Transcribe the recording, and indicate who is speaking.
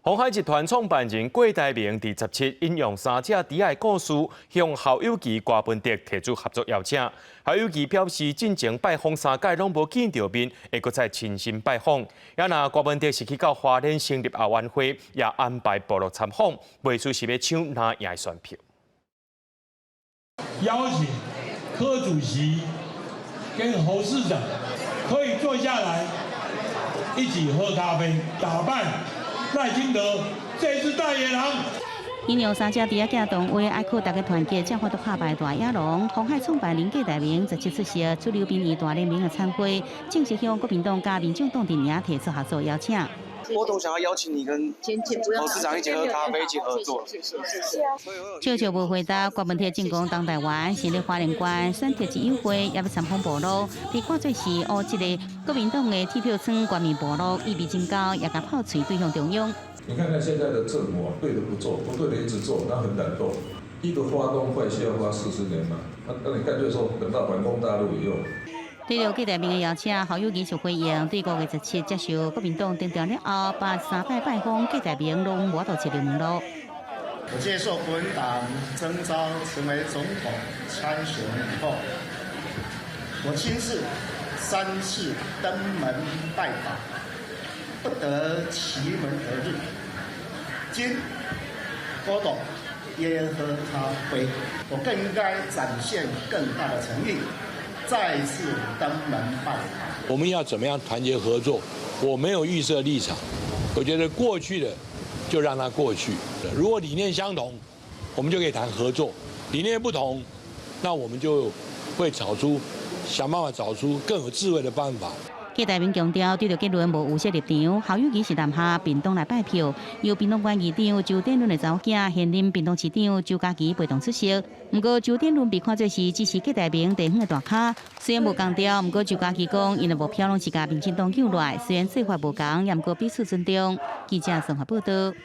Speaker 1: 鴻海集團創辦人郭台銘佇17引用三隻豬仔的故事，向侯友宜、柯文哲提出合作邀請。侯友宜表示，進前拜訪三擺攏無見著面，會閣再親身拜訪。也若柯文哲是去到花蓮成立後援會，也安排部落參訪，袂輸是欲搶藍營的選票。
Speaker 2: 邀請柯主席跟侯市長可以坐下來一起喝咖啡，打敗賴清德這隻大野狼。
Speaker 3: 引用三隻豬仔寄動畫，愛靠大家團結，才法度拍敗大野狼。鴻海創辦人郭台銘17出席主流民意大聯盟的餐會，正式向國民黨佮民眾黨陣營提出合作邀請。
Speaker 4: 郭董想要邀請你跟侯市長一起喝咖啡，一起合作。
Speaker 3: 少少無回答，郭文鐵進攻東台灣，成立花蓮縣選特一友會，也欲參訪部落，被看做是烏這个國民黨的鐵票倉關面部落，意味真高，也共炮槌對向中央。
Speaker 5: 你看看現在的政府啊，對的不做，不對的一直做，那很懶惰。一個花東壞需要花40年嘛？那你乾脆說等到反攻大陸以後。
Speaker 3: 對著郭台銘的邀請，侯友宜就回應，對5月17接受國民黨徵召了後，捌三擺拜訪郭台銘，攏無法度切入門路。
Speaker 6: 我接受國民黨徵召成為總統參選以後，我親自三次登門拜訪，不得其門而入。今郭董約喝咖啡，我更應該展現更大的誠意，再次登門拜訪。
Speaker 2: 我們要怎麼樣團結合作？我沒有預設立場，我覺得過去的就讓它過去。如果理念相同，我們就可以談合作；理念不同，那我們就會找出想辦法找出更有智慧的辦法。
Speaker 3: 郭台銘強調，對著結論無預設立場。侯友宜是南下屏東來拜票，由屏東縣議長周典倫的查某囝，現任屏東市長周佳琪陪同出席。毋過周典倫被看做是支持郭台銘地方的大咖，雖然無仝調，毋過周佳琪講，𪜶的目標攏是共民進黨救落來，雖然做法無仝，也毋過彼此尊重。記者綜合報道。